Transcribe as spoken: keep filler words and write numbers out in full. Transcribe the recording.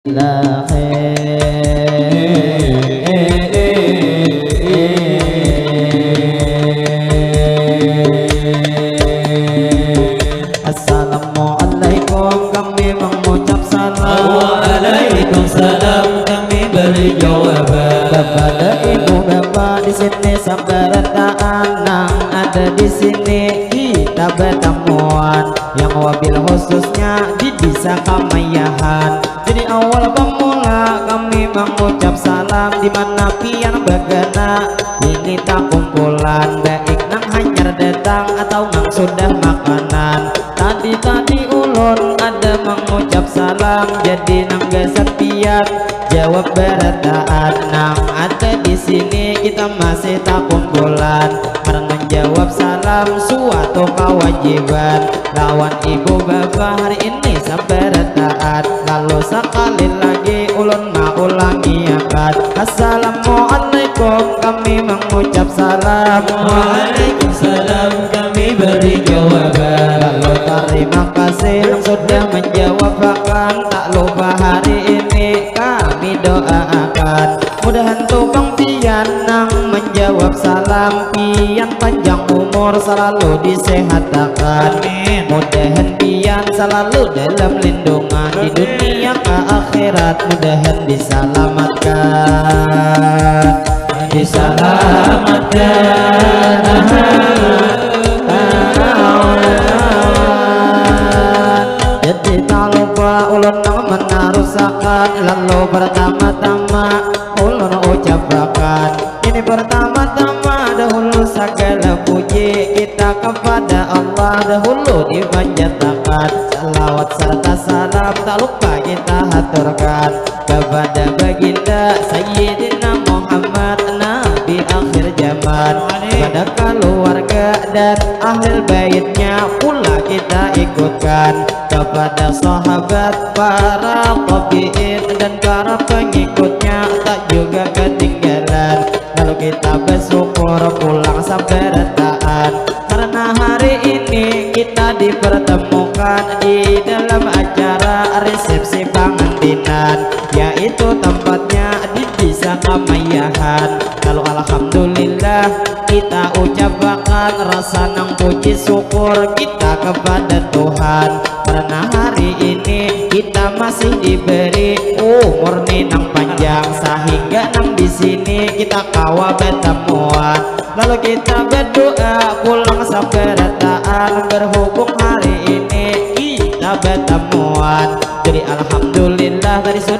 Bismillahirrahmanirrahim. Assalamualaikum, kami mengucap salam. Waalaikumsalam, kami beri jawaban. Bapak dan ibu bapak di sini sabarataan nang ada di sini kita bertemuan. Yang wabil khususnya di Desa Kamayahan. Jadi awal pemula kami mengucap salam di mana pian bagana. Ini tak kumpulan baik nang hanyar datang atau nang sudah makanan. Tadi-tadi ulun ada mengucap salam jadi nang gasan pian jawab barataan nang ada di sini kita masih tak kumpulan. Karena menjawab salam suatu kewajiban lawan ibu bapa hari ini sabarataan. Lalu sekali lagi ulun maulangi akan. Assalamualaikum, kami mengucap salam. Waalaikumsalam, kami beri jawaban. Lalu terima kasih yang sudah menjawab akan. Tak lupa hari ini kami doakan. Mudahan tukang pian nang menjawab salam pian panjang umur selalu disehatakan. Amin. Mudahan pian selalu dalam lindungan di dunia ke akhirat. Mudahan diselamatkan. Diselamatkan. Jadi tak lupa ulun nang menarusakan. Lalu pertama-tama ulun ucapakan. Ini pertama-tama dahulu segala puji kita kepada Allah dahulu dipanjatakan. Salawat serta salam tak lupa kita haturkan kepada baginda Sayyidina Muhammad Nabi akhir zaman. Kepada keluarga dan ahli baitnya pula kita ikutkan. Kepada sahabat, para tabiin dan para pengikutnya tak juga ketinggalan. Lalu kita bersyukur pulang sabarataan karena hari ini kita dipertemukan di dalam acara resepsi pangantinan, yaitu tempatnya di Desa Kamayahan. Lalu alhamdulillah kita ucapakan rasa nang puji syukur kita kepada Tuhan karena hari ini kita masih diberi umur ni nang panjang sehingga nang di sini kita kawa bertemuan. Lalu kita berdoa pulang sabarataan berhubung hari ini kita bertemuan. Jadi alhamdulillah tadi sudah